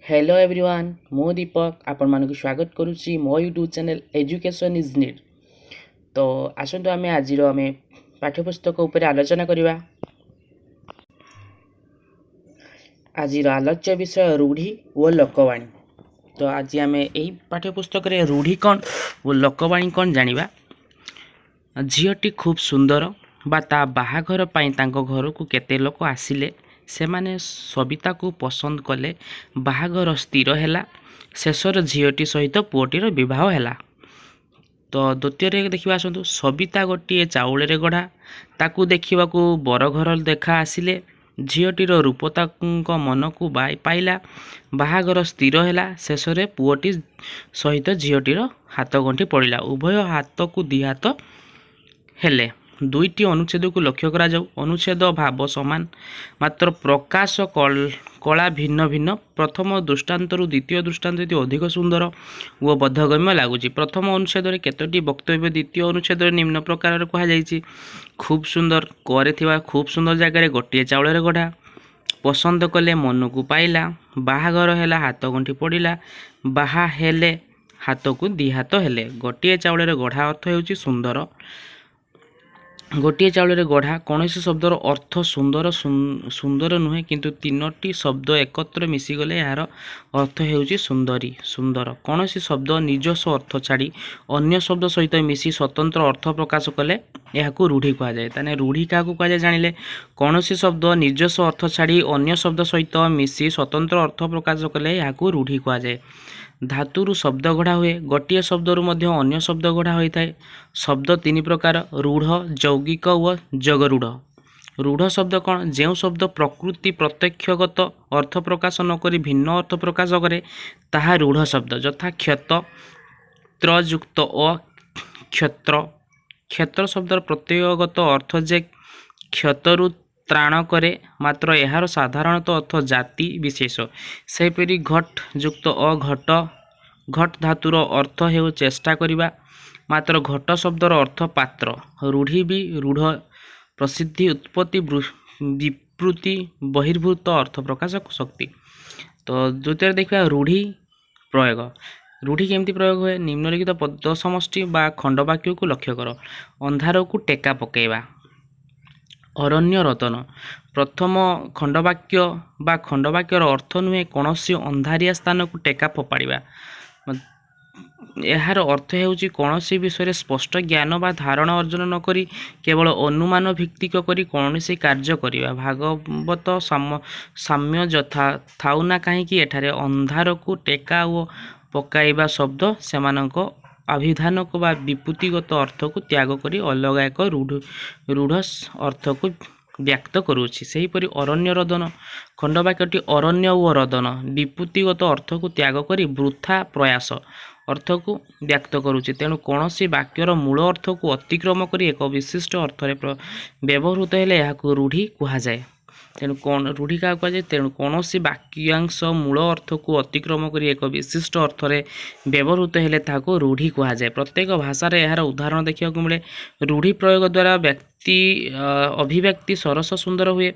Hello everyone, ମୁଁ ଦୀପକ ଆପଣମାନଙ୍କୁ ସ୍ୱାଗତ କରୁଛି ମୋ YouTube channel education is need. ତ ଆସନ୍ତୁ, ଆମେ ଆଜିର ଆମେ ପାଠ୍ୟପୁସ୍ତକ ଉପରେ ଆଲୋଚନା କରିବା। ଆଜିର ଆଲୋଚ୍ୟ ବିଷୟ ରୂଢ଼ି ଓ ଲୋକବାଣୀ। ତ ଆଜି ଆମେ ଏହି ପାଠ୍ୟପୁସ୍ତକରେ ରୂଢ଼ି କ'ଣ ଓ ଲୋକବାଣୀ କ'ଣ ଜାଣିବା। ଝିଅଟି ଖୁବ୍ ସୁନ୍ଦର ବା ତା ବାହାଘର ପାଇଁ ତାଙ୍କ ଘରକୁ କେତେ ଲୋକ ଆସିଲେ। ସେମାନେ ସବିତାକୁ ପସନ୍ଦ କଲେ। ବାହାଘର ସ୍ଥିର ହେଲା। ଶେଷରେ ଝିଅଟି ସହିତ ପୁଅଟିର ବିବାହ ହେଲା। ତ ଦ୍ୱିତୀୟରେ ଦେଖିବା ଆସନ୍ତୁ। ସବିତା ଗୋଟିଏ ଚାଉଳରେ ଗଢ଼ା। ତାକୁ ଦେଖିବାକୁ ବରଘର ଦେଖା ଆସିଲେ। ଝିଅଟିର ରୂପ ତାଙ୍କ ମନକୁ ପାଇଲା। ବାହାଘର ସ୍ଥିର ହେଲା। ଶେଷରେ ପୁଅଟି ସହିତ ଝିଅଟିର ହାତଗଣ୍ଠି ପଡ଼ିଲା। ଉଭୟ ହାତକୁ ଦି ହାତ ହେଲେ। ଦୁଇଟି ଅନୁଚ୍ଛେଦକୁ ଲକ୍ଷ୍ୟ କରାଯାଉ। ଅନୁଚ୍ଛେଦ ଭାବ ସମାନ, ମାତ୍ର ପ୍ରକାଶ କଳା ଭିନ୍ନ ଭିନ୍ନ। ପ୍ରଥମ ଦୃଷ୍ଟାନ୍ତରୁ ଦ୍ୱିତୀୟ ଦୃଷ୍ଟାନ୍ତଟି ଅଧିକ ସୁନ୍ଦର ଓ ବୋଧଗମ୍ୟ ଲାଗୁଛି। ପ୍ରଥମ ଅନୁଚ୍ଛେଦରେ କେତୋଟି ବକ୍ତବ୍ୟ ଦ୍ୱିତୀୟ ଅନୁଚ୍ଛେଦରେ ନିମ୍ନ ପ୍ରକାରରେ କୁହାଯାଇଛି। ଖୁବ୍ ସୁନ୍ଦର କରେ ଥିବା ଖୁବ୍ ସୁନ୍ଦର ଜାଗାରେ ଗୋଟିଏ ଚାଉଳରେ ଗଢ଼ା, ପସନ୍ଦ କଲେ, ମନକୁ ପାଇଲା, ବାହାଘର ହେଲା, ହାତଗଣ୍ଠି ପଡ଼ିଲା, ବାହା ହେଲେ, ହାତକୁ ଦି ହାତ ହେଲେ। ଗୋଟିଏ ଚାଉଳରେ ଗଢ଼ା ଅର୍ଥ ହେଉଛି ସୁନ୍ଦର। ଗୋଟିଏ ଚାଉଳରେ ଗଢ଼ା କୌଣସି ଶବ୍ଦର ଅର୍ଥ ସୁନ୍ଦର ସୁନ୍ଦର ନୁହେଁ, କିନ୍ତୁ ତିନୋଟି ଶବ୍ଦ ଏକତ୍ର ମିଶିଗଲେ ଏହାର ଅର୍ଥ ହେଉଛି ସୁନ୍ଦରୀ, ସୁନ୍ଦର। କୌଣସି ଶବ୍ଦ ନିଜସ୍ୱ ଅର୍ଥ ଛାଡ଼ି ଅନ୍ୟ ଶବ୍ଦ ସହିତ ମିଶି ସ୍ୱତନ୍ତ୍ର ଅର୍ଥ ପ୍ରକାଶ କଲେ ଏହାକୁ ରୂଢ଼ି କୁହାଯାଏ। ତାହେଲେ ରୂଢ଼ି କାହାକୁ କୁହାଯାଏ ଜାଣିଲେ। କୌଣସି ଶବ୍ଦ ନିଜସ୍ୱ ଅର୍ଥ ଛାଡ଼ି ଅନ୍ୟ ଶବ୍ଦ ସହିତ ମିଶି ସ୍ୱତନ୍ତ୍ର ଅର୍ଥ ପ୍ରକାଶ କଲେ ଏହାକୁ ରୂଢ଼ି କୁହାଯାଏ। ଧାତୁରୁ ଶବ୍ଦ ଗଢ଼ା ହୁଏ। ଗୋଟିଏ ଶବ୍ଦରୁ ମଧ୍ୟ ଅନ୍ୟ ଶବ୍ଦ ଗଢ଼ା ହୋଇଥାଏ। ଶବ୍ଦ ତିନି ପ୍ରକାର: ରୂଢ଼, ଯୌଗିକ ଓ ଯୋଗରୂଢ଼। ରୂଢ଼ ଶବ୍ଦ କ'ଣ? ଯେଉଁ ଶବ୍ଦ ପ୍ରକୃତି ପ୍ରତ୍ୟକ୍ଷଗତ ଅର୍ଥ ପ୍ରକାଶ ନକରି ଭିନ୍ନ ଅର୍ଥ ପ୍ରକାଶ କରେ, ତାହା ରୂଢ଼ ଶବ୍ଦ। ଯଥା କ୍ଷତ, ତ୍ରଯୁକ୍ତ ଅ, କ୍ଷତ୍ର। କ୍ଷେତ୍ର ଶବ୍ଦର ପ୍ରତ୍ୟୟଗତ ଅର୍ଥ ଯେ କ୍ଷତରୁ ତ୍ରାଣ କରେ, ମାତ୍ର ଏହାର ସାଧାରଣତଃ ଅର୍ଥ ଜାତି ବିଶେଷ। ସେହିପରି ଘଟ ଯୁକ୍ତ ଅ, ଘଟ। ଘଟ ଧାତୁର ଅର୍ଥ ହେଉ ଚେଷ୍ଟା କରିବା, ମାତ୍ର ଘଟ ଶବ୍ଦର ଅର୍ଥ ପାତ୍ର। ରୂଢ଼ି ବି ରୂଢ଼ ପ୍ରସିଦ୍ଧି, ଉତ୍ପତ୍ତି, ବିବୃତି, ବହିର୍ଭୂତ ଅର୍ଥ ପ୍ରକାଶକ ଶକ୍ତି। ତ ଦ୍ୱିତୀୟରେ ଦେଖିବା ରୂଢ଼ି ପ୍ରୟୋଗ। ରୂଢ଼ି କେମିତି ପ୍ରୟୋଗ ହୁଏ? ନିମ୍ନଲିଖିତ ପଦ ସମଷ୍ଟି ବା ଖଣ୍ଡବାକ୍ୟକୁ ଲକ୍ଷ୍ୟ କର। ଅନ୍ଧାରକୁ ଟେକା ପକାଇବା, ଅରଣ୍ୟ ରତନ। ପ୍ରଥମ ଖଣ୍ଡବାକ୍ୟ ବା ଖଣ୍ଡବାକ୍ୟର ଅର୍ଥ ନୁହେଁ କୌଣସି ଅନ୍ଧାରିଆ ସ୍ଥାନକୁ ଟେକା ଫୋପାଡ଼ିବା। ଏହାର ଅର୍ଥ ହେଉଛି କୌଣସି ବିଷୟରେ ସ୍ପଷ୍ଟ ଜ୍ଞାନ ବା ଧାରଣା ଅର୍ଜନ ନକରି କେବଳ ଅନୁମାନ ଭିତ୍ତିକ କରି କୌଣସି କାର୍ଯ୍ୟ କରିବା। ଭାଗବତ ସାମ୍ୟ ଯଥା ଥାଉ ନା କାହିଁକି, ଏଠାରେ ଅନ୍ଧାରକୁ ଟେକା ଓ ପକାଇବା ଶବ୍ଦ ସେମାନଙ୍କ ଅଭିଧାନକ ବା ବିପୁତିଗତ ଅର୍ଥକୁ ତ୍ୟାଗ କରି ଅଲଗା ଏକ ରୂଢ଼ ଅର୍ଥକୁ ବ୍ୟକ୍ତ କରୁଅଛି। ସେହିପରି ଅରଣ୍ୟ ରୋଦନ ଖଣ୍ଡବାକ୍ୟଟି ଅରଣ୍ୟ ଓ ରୋଦନ ବିପୁତିଗତ ଅର୍ଥକୁ ତ୍ୟାଗ କରି ବୃଥା ପ୍ରୟାସ ଅର୍ଥକୁ ବ୍ୟକ୍ତ କରୁଛି। ତେଣୁ କୌଣସି ବାକ୍ୟର ମୂଳ ଅର୍ଥକୁ ଅତିକ୍ରମ କରି ଏକ ବିଶିଷ୍ଟ ଅର୍ଥରେ ବ୍ୟବହୃତ ହେଲେ ଏହାକୁ ରୂଢ଼ି କୁହାଯାଏ। ତେଣୁ କ'ଣ ରୂଢ଼ି କାହାକୁ କୁହାଯାଏ? ତେଣୁ କୌଣସି ବାକ୍ୟାଂଶ ମୂଳ ଅର୍ଥକୁ ଅତିକ୍ରମ କରି ଏକ ବିଶିଷ୍ଟ ଅର୍ଥରେ ବ୍ୟବହୃତ ହେଲେ ତାହାକୁ ରୂଢ଼ି କୁହାଯାଏ। ପ୍ରତ୍ୟେକ ଭାଷାରେ ଏହାର ଉଦାହରଣ ଦେଖିବାକୁ ମିଳେ। ରୂଢ଼ି ପ୍ରୟୋଗ ଦ୍ୱାରା ବ୍ୟକ୍ତି ଅଭିବ୍ୟକ୍ତି ସରସ ସୁନ୍ଦର ହୁଏ।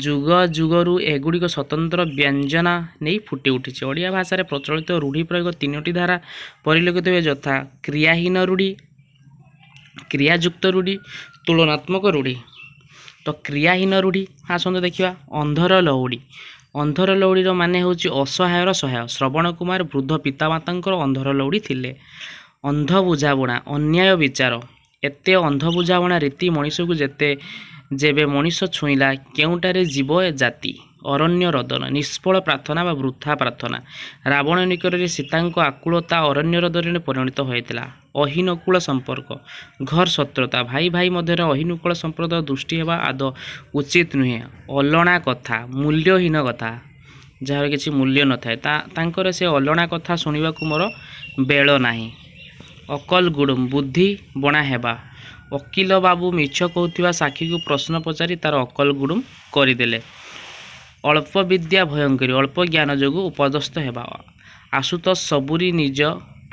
ଯୁଗ ଯୁଗରୁ ଏଗୁଡ଼ିକ ସ୍ୱତନ୍ତ୍ର ବ୍ୟଞ୍ଜନା ନେଇ ଫୁଟି ଉଠିଛି। ଓଡ଼ିଆ ଭାଷାରେ ପ୍ରଚଳିତ ରୂଢ଼ି ପ୍ରୟୋଗ ତିନୋଟି ଧାରା ପରିଲକ୍ଷିତ ହୁଏ, ଯଥା କ୍ରିୟାହୀନ ରୂଢ଼ି, କ୍ରିୟାଯୁକ୍ତ ରୂଢ଼ି, ତୁଳନାତ୍ମକ ରୂଢ଼ି। ତ କ୍ରିୟାହୀନ ରୂଢ଼ି ଆସନ୍ତୁ ଦେଖିବା। ଅନ୍ଧର ଲଉଡ଼ି। ଅନ୍ଧର ଲଉଡ଼ିର ମାନେ ହେଉଛି ଅସହାୟର ସହାୟ। ଶ୍ରବଣ କୁମାର ବୃଦ୍ଧ ପିତାମାତାଙ୍କର ଅନ୍ଧର ଲଉଡ଼ି ଥିଲେ। ଅନ୍ଧ ବୁଝାବୁଣା, ଅନ୍ୟାୟ ବିଚାର। ଏତେ ଅନ୍ଧ ବୁଝାମଣା ରୀତି ମଣିଷକୁ ଯେତେ ଯେବେ ମଣିଷ ଛୁଇଁଲା, କେଉଁଟାରେ ଯିବ ଏ ଜାତି। ଅରଣ୍ୟ ରୋଦନ, ନିଷ୍ଫଳ ପ୍ରାର୍ଥନା ବା ବୃଥା ପ୍ରାର୍ଥନା। ରାବଣ ନିକଟରେ ସୀତାଙ୍କ ଆକୁଳତା ଅରଣ୍ୟ ରୋଦନରେ ପରିଣତ ହୋଇଥିଲା। ଅହିନକୁଳ ସମ୍ପର୍କ, ଘର ଶତ୍ରୁତା। ଭାଇ ଭାଇ ମଧ୍ୟରେ ଅହିନୁକୂଳ ସମ୍ପର୍କ ଦୃଷ୍ଟି ହେବା ଆଦୌ ଉଚିତ ନୁହେଁ। ଅଲଣା କଥା, ମୂଲ୍ୟହୀନ କଥା, ଯାହାର କିଛି ମୂଲ୍ୟ ନଥାଏ। ତାଙ୍କର ସେ ଅଲଣା କଥା ଶୁଣିବାକୁ ମୋର ବେଳ ନାହିଁ। ଅକଲ ଗୁଡ଼ୁମ, ବୁଦ୍ଧି ବଣା ହେବା। ଓକିଲ ବାବୁ ମିଛ କହୁଥିବା ସାକ୍ଷୀକୁ ପ୍ରଶ୍ନ ପଚାରି ତାର ଅକଲ ଗୁଡ଼ୁମ କରିଦେଲେ। ଅଳ୍ପ ବିଦ୍ୟା ଭୟଙ୍କରୀ, ଅଳ୍ପ ଜ୍ଞାନ ଯୋଗୁଁ ଅପଦସ୍ଥ ହେବା। ଆଶୁତୋଷ ସବୁରି ନିଜ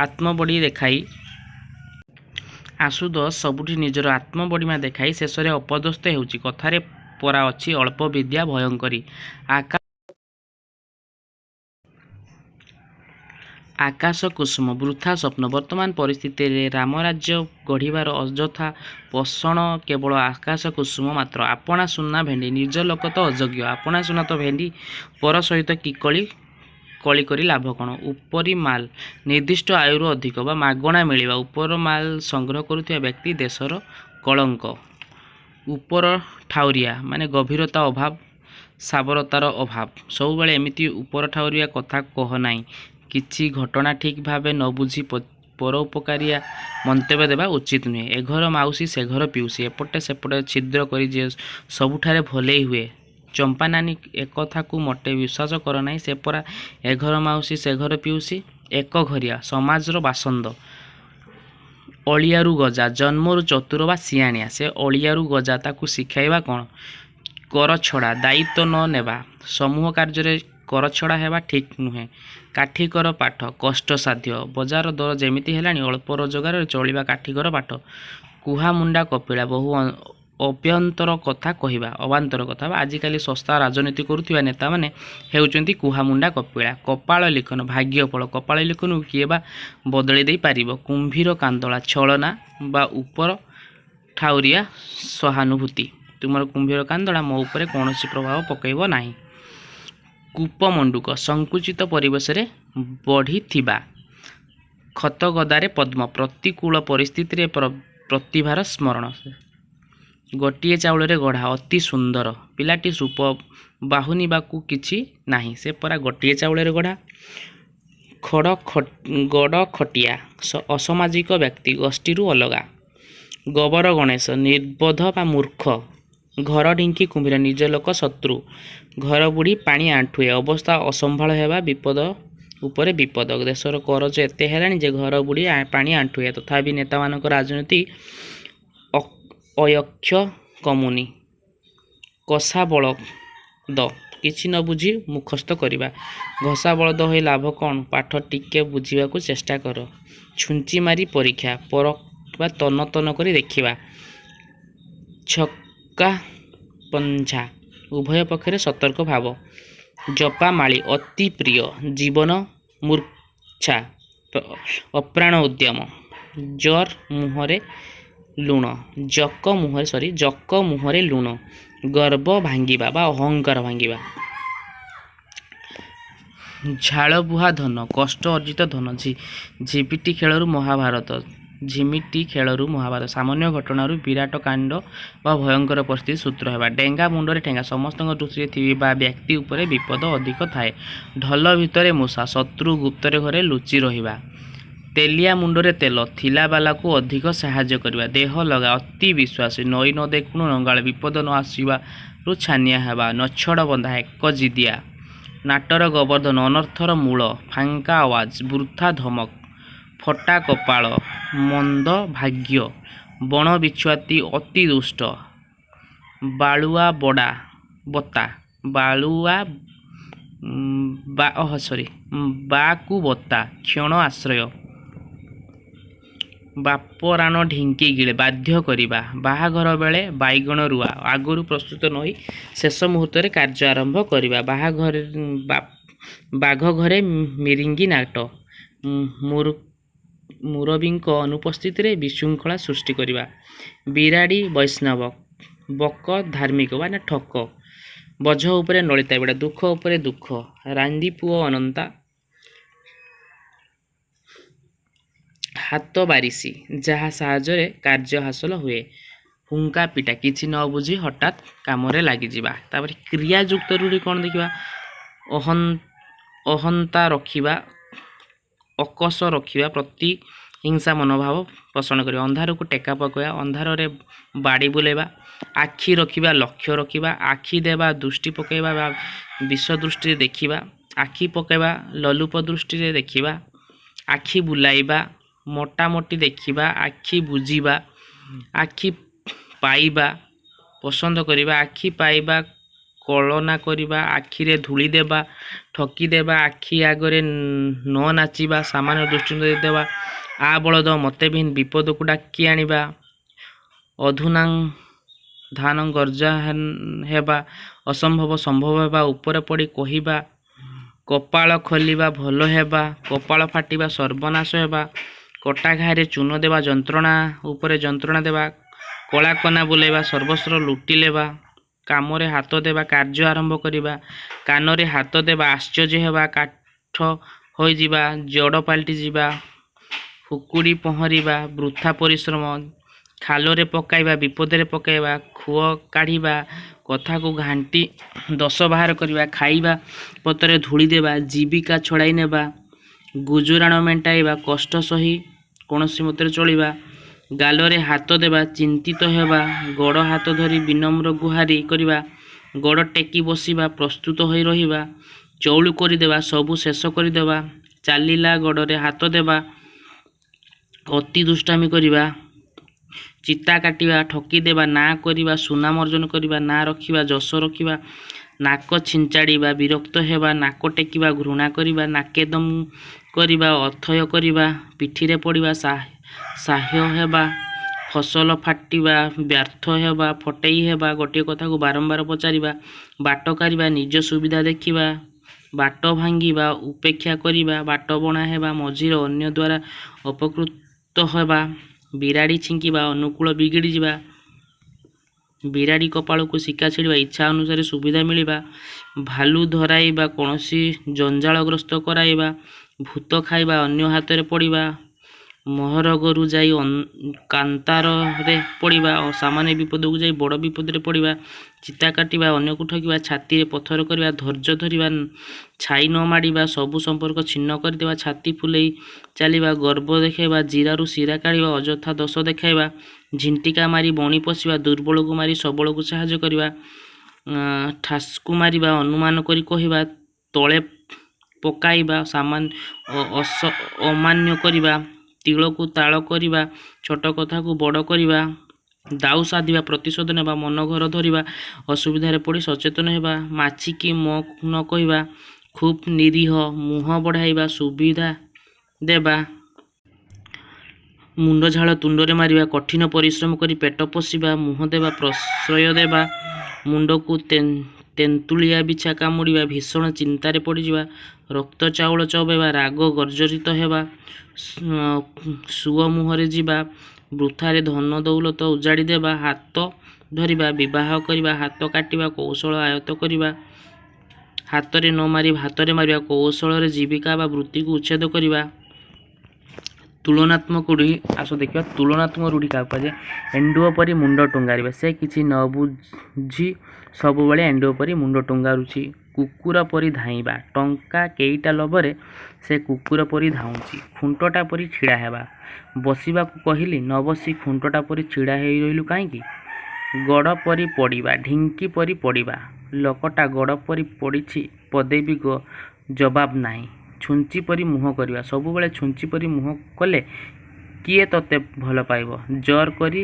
ଆତ୍ମବଡ଼ି ଦେଖାଇ ଆଶୁତୋଷ ସବୁଠି ନିଜର ଆତ୍ମବଡ଼ିମା ଦେଖାଇ ଶେଷରେ ଅପଦସ୍ଥ ହେଉଛି। କଥାରେ ପରା ଅଛି, ଅଳ୍ପ ବିଦ୍ୟା ଭୟଙ୍କରୀ। ଆକାଶ କୁସୁମ ବୃଥା ସ୍ୱପ୍ନ। ବର୍ତ୍ତମାନ ପରିସ୍ଥିତିରେ ରାମରାଜ୍ୟ ଗଢ଼ିବାର ଅଯଥା ପୋଷଣ କେବଳ ଆକାଶ କୁସୁମ ମାତ୍ର। ଆପଣା ସୁନା ଭେଣ୍ଡି। ନିଜ ଲୋକ ତ ଅଯୋଗ୍ୟ, ଆପଣା ସୁନା ତ ଭେଣ୍ଡି, ପର ସହିତ କି କଳି କଳି କରି ଲାଭ କ'ଣ? ଉପରି ମାଲ ନିର୍ଦ୍ଦିଷ୍ଟ ଆୟୁରୁ ଅଧିକ ବା ମାଗଣା ମିଳିବା। ଉପର ମାଲ ସଂଗ୍ରହ କରୁଥିବା ବ୍ୟକ୍ତି ଦେଶର କଳଙ୍କ। ଉପର ଠାଉରିଆ ମାନେ ଗଭୀରତା ଅଭାବ, ସାବରତାର ଅଭାବ। ସବୁବେଳେ ଏମିତି ଉପର ଠାଉରିଆ କଥା କହ ନାହିଁ। କିଛି ଘଟଣା ଠିକ୍ ଭାବେ ନ ବୁଝି ପରୋପକାରିଆ ମନ୍ତବ୍ୟ ଦେବା ଉଚିତ ନୁହେଁ। ଏଘର ମାଉସୀ ସେଘର ପିଉସୀ। ଏପଟେ ସେପଟେ ଛିଦ୍ର କରି ଯେ ସବୁଠାରେ ଭଲେଇ ହୁଏ। ଚମ୍ପାନାନୀ ଏକଥାକୁ ମୋଟେ ବିଶ୍ୱାସ କର ନାହିଁ, ସେ ପରା ଏଘର ମାଉସୀ ସେଘର ପିଉସୀ। ଏକଘରିଆ ସମାଜର ବାସନ୍ଦ। ଅଳିଆରୁ ଗଜା ଜନ୍ମରୁ ଚତୁର ବା ସିଆଣିଆ। ସେ ଅଳିଆରୁ ଗଜା, ତାକୁ ଶିଖାଇବା କ'ଣ? କରଛଡ଼ା ଦାୟିତ୍ୱ ନ ନେବା। ସମୂହ କାର୍ଯ୍ୟରେ କରଛଡ଼ା ହେବା ଠିକ୍ ନୁହେଁ। କାଠିକର ପାଠ କଷ୍ଟସାଧ୍ୟ। ବଜାର ଦର ଯେମିତି ହେଲାଣି, ଅଳ୍ପ ରୋଜଗାରରେ ଚଳିବା କାଠିକର ପାଠ। କୁହାମୁଣ୍ଡା କପିଳା ବହୁ ଅଭ୍ୟନ୍ତର କଥା କହିବା, ଅବାନ୍ତର କଥା ବା ଆଜିକାଲି ଶସ୍ତା ରାଜନୀତି କରୁଥିବା ନେତାମାନେ ହେଉଛନ୍ତି କୁହାମୁଣ୍ଡା କପିଳା। କପାଳ ଲିଖନ ଭାଗ୍ୟଫଳ। କପାଳ ଲିଖନକୁ କିଏ ବା ବଦଳେଇ ଦେଇ ପାରିବ? କୁମ୍ଭୀର କାନ୍ଦଣା ଛଳନା ବା ଉପର ଠାଉରିଆ ସହାନୁଭୂତି। ତୁମର କୁମ୍ଭୀର କାନ୍ଦଣା ମୋ ଉପରେ କୌଣସି ପ୍ରଭାବ ପକାଇବ ନାହିଁ। କୂପମଣ୍ଡୁକ ସଂକୁଚିତ ପରିବେଶରେ ବଢ଼ିଥିବା। ଖତଗଦାରେ ପଦ୍ମ ପ୍ରତିକୂଳ ପରିସ୍ଥିତିରେ ପ୍ରତିଭାର ସ୍ମରଣ। ଗୋଟିଏ ଚାଉଳରେ ଗଢ଼ା ଅତି ସୁନ୍ଦର। ପିଲାଟି ରୂପ ବାହୁନିବାକୁ କିଛି ନାହିଁ, ସେ ପରା ଗୋଟିଏ ଚାଉଳରେ ଗଢ଼ା। ଗଡ଼ଖଟିଆ ଅସାମାଜିକ ବ୍ୟକ୍ତି, ଗୋଷ୍ଠୀରୁ ଅଲଗା। ଗୋବର ଗଣେଶ ନିର୍ବୋଧ ବା ମୂର୍ଖ। ଘର ଢିଙ୍କି କୁମ୍ଭୀର ନିଜ ଲୋକ ଶତ୍ରୁ। ଘରବୁଢ଼ୀ ପାଣି ଆଣ୍ଠୁଏ ଅବସ୍ଥା ଅସମ୍ଭାଳ ହେବା, ବିପଦ ଉପରେ ବିପଦ। ଦେଶର କରଜ ଏତେ ହେଲାଣି ଯେ ଘରବୁଢ଼ୀ ପାଣି ଆଣ୍ଠୁଏ, ତଥାପି ନେତାମାନଙ୍କ ରାଜନୀତି ଅୟକ୍ଷ କମୁନି। କଷା ବଳଦ କିଛି ନ ବୁଝି ମୁଖସ୍ଥ କରିବା। ଘୋଷା ବଳଦ ହୋଇ ଲାଭ କ'ଣ, ପାଠ ଟିକେ ବୁଝିବାକୁ ଚେଷ୍ଟା କର। ଛୁଞ୍ଚି ମାରି ପରୀକ୍ଷା ପରଖ ବା ତନ୍ନ ତନ୍ନ କରି ଦେଖିବା। ଛକା ପଞ୍ଝା ଉଭୟ ପକ୍ଷରେ ସତର୍କ ଭାବ। ଜପାମାଳି ଅତି ପ୍ରିୟ। ଜୀବନ ମୂର୍ଚ୍ଛା ଅପ୍ରାଣ ଉଦ୍ୟମ। ଜର୍ ମୁହଁରେ ଲୁଣ ଜକ ମୁହଁରେ ସରି ଜକ ମୁହଁରେ ଲୁଣ। ଗର୍ବ ଭାଙ୍ଗିବା ବା ଅହଙ୍କାର ଭାଙ୍ଗିବା। ଝାଳବୁହା ଧନ କଷ୍ଟ ଅର୍ଜିତ ଧନ। ଝିବିଟି ଖେଳରୁ ମହାଭାରତ ଝିମିଟି ଖେଳରୁ ମହାଭାରତ। ସାମାନ୍ୟ ଘଟଣାରୁ ବିରାଟ କାଣ୍ଡ ବା ଭୟଙ୍କର ପରିସ୍ଥିତି ସୂତ୍ର ହେବା। ଡେଙ୍ଗା ମୁଣ୍ଡରେ ଠେଙ୍ଗା ସମସ୍ତଙ୍କ ଦୃଷ୍ଟିରେ ଥିବା ବ୍ୟକ୍ତି ଉପରେ ବିପଦ ଅଧିକ ଥାଏ। ଢୋଲ ଭିତରେ ମୂଷା ଶତ୍ରୁ ଗୁପ୍ତରେ ଘରେ ଲୁଚି ରହିବା। ତେଲିଆ ମୁଣ୍ଡରେ ତେଲ ଥିଲାବାଲାକୁ ଅଧିକ ସାହାଯ୍ୟ କରିବା। ଦେହ ଲଗା ଅତି ବିଶ୍ୱାସୀ। ନଈ ନ ଦେଖୁଣୁ ନଙ୍ଗଳା ବିପଦ ନ ଆସିବାରୁ ଛାନିଆ ହେବା। ନଛୋଡ଼ବନ୍ଧା ଏକଜିଦିଆ। ନାଟର ଗୋବର୍ଦ୍ଧନ ଅନର୍ଥର ମୂଳ। ଫାଙ୍କା ଆୱାଜ ବୃଥା ଧମକ। ଫଟା କପାଳ ମନ୍ଦ ଭାଗ୍ୟ। ବଣ ବିଛୁଆତି ଅତି ଦୁଷ୍ଟ। ବାଳୁଆ ବଡ଼ା ବତା ବାଳୁଆ ବା ସରି ବାକୁ ବତା କ୍ଷଣ ଆଶ୍ରୟ। ବାପରାଣ ଢିଙ୍କି ଗିଳେ ବାଧ୍ୟ କରିବା। ବାହାଘର ବେଳେ ବାଇଗଣ ରୁଆ ଆଗରୁ ପ୍ରସ୍ତୁତ ନ ହୋଇ ଶେଷ ମୁହୂର୍ତ୍ତରେ କାର୍ଯ୍ୟ ଆରମ୍ଭ କରିବା। ବାଘ ଘରେ ମିରିଙ୍ଗି ନାଟ ମୁରବୀଙ୍କ ଅନୁପସ୍ଥିତିରେ ବିଶୃଙ୍ଖଳା ସୃଷ୍ଟି କରିବା। ବିରାଡ଼ି ବୈଷ୍ଣବ ବକ ଧାର୍ମିକ ବା ଠକ। ବୋଝ ଉପରେ ନଳିତା ବିଡ଼ା ଦୁଃଖ ଉପରେ ଦୁଃଖ। ରାନ୍ଧିପୁଅ ଅନନ୍ତା। ହାତ ବାରିସି ଯାହା ସାହାଯ୍ୟରେ କାର୍ଯ୍ୟ ହାସଲ ହୁଏ। ହୁଙ୍କା ପିଟା କିଛି ନ ବୁଝି ହଠାତ୍ କାମରେ ଲାଗିଯିବା। ତାପରେ କ୍ରିୟାଯୁକ୍ତ ରୂଢ଼ି କ'ଣ ଦେଖିବା? ଅହନ୍ତା ରଖିବା, ଅକଷ ରଖିବା, ପ୍ରତି ହିଂସା ମନୋଭାବ ପୋଷଣ କରିବା। ଅନ୍ଧାରକୁ ଟେକା ପକାଇବା, ଅନ୍ଧାରରେ ବାଡ଼ି ବୁଲେଇବା। ଆଖି ରଖିବା, ଲକ୍ଷ୍ୟ ରଖିବା। ଆଖି ଦେବା, ଦୃଷ୍ଟି ପକାଇବା ବା ବିଷ ଦୃଷ୍ଟିରେ ଦେଖିବା। ଆଖି ପକାଇବା, ଲୋଲୁପ ଦୃଷ୍ଟିରେ ଦେଖିବା। ଆଖି ବୁଲାଇବା, ମୋଟାମୋଟି ଦେଖିବା। ଆଖି ବୁଜିବା, ଆଖି ପାଇବା, ପସନ୍ଦ କରିବା। ଆଖି ପାଇବା, କଳନା କରିବା। ଆଖିରେ ଧୂଳି ଦେବା, ଠକି ଦେବା। ଆଖି ଆଗରେ ନ ନାଚିବା, ସାମାନ୍ୟ ଦୃଷ୍ଟି ଦେବା। ଆ ବଳଦ ମତେ ବିନ୍ ବିପଦକୁ ଡାକି ଆଣିବା। ଅଧୁନା ଧାନ ଗର୍ଜା ହେବା, ଅସମ୍ଭବ ସମ୍ଭବ ହେବା। ଉପରେ ପଡ଼ି କହିବା। କପାଳ ଖୋଲିବା ଭଲ ହେବା, କପାଳ ଫାଟିବା ସର୍ବନାଶ ହେବା, କଟା ଘାରେ ଚୂନ ଦେବା ଯନ୍ତ୍ରଣା ଉପରେ ଯନ୍ତ୍ରଣା ଦେବା, କଳା କନା ବୁଲାଇବା ସର୍ବସ୍ୱ ଲୁଟି ନେବା, କାମରେ ହାତ ଦେବା କାର୍ଯ୍ୟ ଆରମ୍ଭ କରିବା, କାନରେ ହାତ ଦେବା ଆଶ୍ଚର୍ଯ୍ୟ ହେବା, କାଠ ହୋଇଯିବା ଜଡ଼ ପାଲଟିଯିବା, ହୁକୁଡ଼ି ପହଁରିବା ବୃଥା ପରିଶ୍ରମ, ଖାଲରେ ପକାଇବା ବିପଦରେ ପକାଇବା, ଖୁଅ କାଢ଼ିବା କଥାକୁ ଘାଣ୍ଟି ଦୋଷ ବାହାର କରିବା, ଖାଇବା ପତ୍ରରେ ଧୂଳି ଦେବା, ଜୀବିକା ଛଡ଼ାଇ ନେବା, ଗୁଜୁରାଣ ମେଣ୍ଟାଇବା, କଷ୍ଟ ସହି କୌଣସି ମତରେ ଚଳିବା, ଗାଲରେ ହାତ ଦେବା, ଚିନ୍ତିତ ହେବା, ଗୋଡ଼ ହାତ ଧରି ବିନମ୍ର ଗୁହାରି କରିବା, ଗୋଡ଼ ଟେକି ବସିବା, ପ୍ରସ୍ତୁତ ହୋଇ ରହିବା, ଚଉଳୁ କରିଦେବା, ସବୁ ଶେଷ କରିଦେବା, ଚାଲିଲା ଗୋଡ଼ରେ ହାତ ଦେବା, ଅତି ଦୁଷ୍ଟାମି କରିବା, ଚିତା କାଟିବା, ଠକିଦେବା, ନାଁ କରିବା, ସୁନାମ ଅର୍ଜନ କରିବା, ନାଁ ରଖିବା, ଯଶ ରଖିବା, ନାକ ଛିଞ୍ଚାଡ଼ିବା, ବିରକ୍ତ ହେବା, ନାକ ଟେକିବା, ଘୃଣା କରିବା, ନାକେଦମ କରିବା, ଅଥୟ କରିବା, ପିଠିରେ ପଡ଼ିବା, ସାହ୍ୟ ହେବା, ଫସଲ ଫାଟିବା, ବ୍ୟର୍ଥ ହେବା, ଫଟେଇ ହେବା, ଗୋଟିଏ କଥାକୁ ବାରମ୍ବାର ପଚାରିବା, ବାଟ କାଢ଼ିବା, ନିଜ ସୁବିଧା ଦେଖିବା, ବାଟ ଭାଙ୍ଗିବା, ଉପେକ୍ଷା କରିବା, ବାଟବଣା ହେବା, ମଝିରେ ଅନ୍ୟ ଦ୍ୱାରା ଉପକୃତ ହେବା, ବିରାଡ଼ି ଛିଙ୍କିବା, ଅନୁକୂଳ ବିଗିଡ଼ିଯିବା, ବିରାଡ଼ି କପାଳକୁ ଶିକା ଛିଡ଼ିବା, ଇଚ୍ଛା ଅନୁସାରେ ସୁବିଧା ମିଳିବା, ଭାଲୁ ଧରାଇବା, କୌଣସି ଜଞ୍ଜାଳଗ୍ରସ୍ତ କରାଇବା, ଭୂତ ଖାଇବା, ଅନ୍ୟ ହାତରେ ପଡ଼ିବା, ମହରଗରୁ ଯାଇ କାନ୍ତାରରେ ପଡ଼ିବା, ସାମାନ୍ୟ ବିପଦକୁ ଯାଇ ବଡ଼ ବିପଦରେ ପଡ଼ିବା, ଚିତା କାଟିବା, ଅନ୍ୟକୁ ଠକିବା, ଛାତିରେ ପଥର କରିବା, ଧୈର୍ଯ୍ୟ ଧରିବା, ଛାଇ ନ ମାଡ଼ିବା, ସବୁ ସମ୍ପର୍କ ଛିନ୍ନ କରିଦେବା, ଛାତି ଫୁଲେଇ ଚାଲିବା, ଗର୍ବ ଦେଖାଇବା, ଜିରାରୁ ଶିରା କାଢ଼ିବା, ଅଯଥା ଦୋଷ ଦେଖାଇବା, ଝିଣ୍ଟିକା ମାରି ବଣି ପଶିବା, ଦୁର୍ବଳକୁ ମାରି ସବଳକୁ ସାହାଯ୍ୟ କରିବା, ଠାସକୁ ମାରିବା, ଅନୁମାନ କରି କହିବା, ତଳେ ପକାଇବା, ସାମାନ୍ୟ ଅମାନ୍ୟ କରିବା, ତିଳକୁ ତାଳ କରିବା, ଛୋଟ କଥାକୁ ବଡ଼ କରିବା, ଦାଉ ସାଧିବା, ପ୍ରତିଶୋଧ ନେବା, ମନ ଘର ଧରିବା, ଅସୁବିଧାରେ ପଡ଼ି ସଚେତନ ହେବା, ମାଛିକି ମୋ ନ କହିବା, ଖୁବ୍ ନିରୀହ, ମୁହଁ ବଢ଼ାଇବା, ସୁବିଧା ଦେବା, ମୁଣ୍ଡ ଝାଳ ତୁଣ୍ଡରେ ମାରିବା, କଠିନ ପରିଶ୍ରମ କରି ପେଟ ପୋଷିବା, ମୁହଁ ଦେବା, ପ୍ରଶ୍ରୟ ଦେବା, ମୁଣ୍ଡକୁ ତେନ୍ତୁଳିଆ ବିଛା କାମୁଡ଼ିବା, ଭୀଷଣ ଚିନ୍ତାରେ ପଡ଼ିଯିବା, ରକ୍ତ ଚାଉଳ ଚୋବାଇବା, ରାଗ ଗର୍ଜରିତ ହେବା, ସୁଅ ମୁହଁରେ ଯିବା, ବୃଥାରେ ଧନ ଦୌଲତ ଉଜାଡ଼ି ଦେବା, ହାତ ଧରିବା, ବିବାହ କରିବା, ହାତ କାଟିବା, କୌଶଳ ଆୟତ୍ତ କରିବା, ହାତରେ ନ ମାରି ଭାତରେ ମାରିବା, କୌଶଳରେ ଜୀବିକା ବା ବୃତ୍ତିକୁ ଉଚ୍ଛେଦ କରିବା। ତୁଳନାତ୍ମକ ରୂଢ଼ି ଆସ ଦେଖିବା। ତୁଳନାତ୍ମକ ରୂଢ଼ି କାହାକୁ କୁହାଯାଏ? ଏଣ୍ଡୁଅ ପରି ମୁଣ୍ଡ ଟୁଙ୍ଗାରିବା। ସେ କିଛି ନ ବୁଝି ସବୁବେଳେ ଏଣ୍ଡୁଅ ପରି ମୁଣ୍ଡ ଟୁଙ୍ଗାରୁଛି। କୁକୁର ପରି ଧାଇଁବା। ଟଙ୍କା କେଇଟା ଲୋଭରେ ସେ କୁକୁର ପରି ଧାଉଁଛି। ଖୁଣ୍ଟଟା ପରି ଛିଡ଼ା ହେବା। ବସିବାକୁ କହିଲି, ନ ବସି ଖୁଣ୍ଟଟା ପରି ଛିଡ଼ା ହୋଇ ରହିଲୁ କାହିଁକି? ଗଡ଼ ପରି ପଡ଼ିବା। ଢିଙ୍କି ପରି ପଡ଼ିବା। ଲୋକଟା ଗଡ଼ ପରି ପଡ଼ିଛି, ପଦେ ବି ଜବାବ ନାହିଁ। ଛୁଞ୍ଚି ପରି ମୁହଁ କରିବା। ସବୁବେଳେ ଛୁଞ୍ଚି ପରି ମୁହଁ କଲେ କିଏ ତୋତେ ଭଲ ପାଇବ? ଜୋର କରି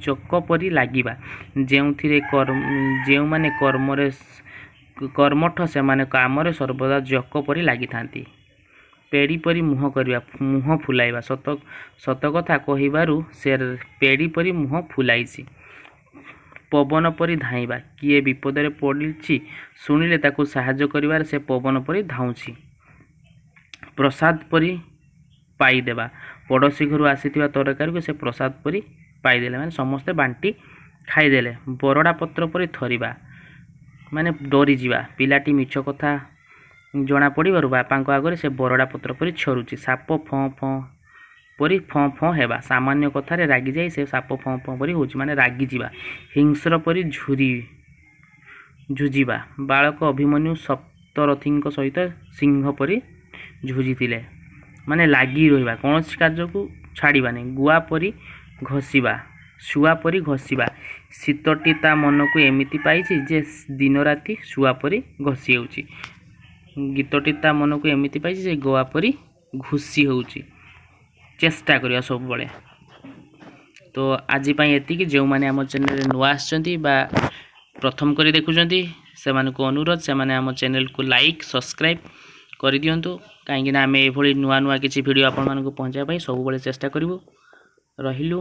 ଜୋକ ପରି ଲାଗିବା। ଯେଉଁଥିରେ ଯେଉଁମାନେ କର୍ମରେ କର୍ମଠ ସେମାନେ କାମରେ ସର୍ବଦା ଜୋକ ପରି ଲାଗିଥାନ୍ତି। ପେଡ଼ି ପରି ମୁହଁ କରିବା। ମୁହଁ ଫୁଲାଇବା। ସତ କଥା କହିବାରୁ ସେ ପେଡ଼ି ପରି ମୁହଁ ଫୁଲାଇଛି। ପବନ ପରି ଧାଇଁବା। କିଏ ବିପଦରେ ପଡ଼ିଛି ଶୁଣିଲେ ତାକୁ ସାହାଯ୍ୟ କରିବାରେ ସେ ପବନ ପରି ଧାଉଁଛି। ପ୍ରସାଦ ପରି ପାଇଦେବା। ପଡ଼ୋଶୀ ଘରୁ ଆସିଥିବା ତରକାରୀକୁ ସେ ପ୍ରସାଦ ପରି ପାଇଦେଲେ, ମାନେ ସମସ୍ତେ ବାଣ୍ଟି ଖାଇଦେଲେ। ବରଡ଼ା ପତ୍ର ପରି ଥରିବା ମାନେ ଡରିଯିବା। ପିଲାଟି ମିଛ କଥା ଜଣା ପଡ଼ିବାରୁ ବାପାଙ୍କ ଆଗରେ ସେ ବରଡ଼ା ପତ୍ର ପରି ଥରୁଛି। ସାପ ଫଁ ଫଁ ପରି ଫଁ ଫଁ ହେବା। ସାମାନ୍ୟ କଥାରେ ରାଗିଯାଇ ସେ ସାପ ଫଁ ଫଁ ପରି ହେଉଛି, ମାନେ ରାଗିଯିବା। ହିଂସ୍ର ପରି ଝୁଜିବା। ବାଳକ ଅଭିମନ୍ୟୁ ସପ୍ତରଥୀଙ୍କ ସହିତ ସିଂହ ପରି ଝୁଜିଥିଲେ, ମାନେ ଲାଗି ରହିବା, କୌଣସି କାର୍ଯ୍ୟକୁ ଛାଡ଼ିବାନି। ଗୁଆ ପରି ଘଷିବା। ଶୁଆ ପରି ଘଷିବା। ଶୀତଟି ତା ମନକୁ ଏମିତି ପାଇଛି ଯେ ଦିନରାତି ଶୁଆ ପରି ଘଷି ହେଉଛି। ଗୀତଟି ତା ମନକୁ ଏମିତି ପାଇଛି ଯେ ଗୁଆ ପରି ଘୁଷି ହେଉଛି। ଚେଷ୍ଟା କରିବା ସବୁବେଳେ। ତ ଆଜି ପାଇଁ ଏତିକି। ଯେଉଁମାନେ ଆମ ଚ୍ୟାନେଲରେ ନୂଆ ଆସିଛନ୍ତି ବା ପ୍ରଥମ କରି ଦେଖୁଛନ୍ତି, ସେମାନଙ୍କୁ ଅନୁରୋଧ, ସେମାନେ ଆମ ଚ୍ୟାନେଲକୁ ଲାଇକ୍ ସବସ୍କ୍ରାଇବ୍ କରିଦିଅନ୍ତୁ, କାହିଁକିନା ଆମେ ଏଭଳି ନୂଆ ନୂଆ କିଛି ଭିଡ଼ିଓ ଆପଣମାନଙ୍କୁ ପହଞ୍ଚାଇବା ପାଇଁ ସବୁବେଳେ ଚେଷ୍ଟା କରିବୁ। ରହିଲୁ।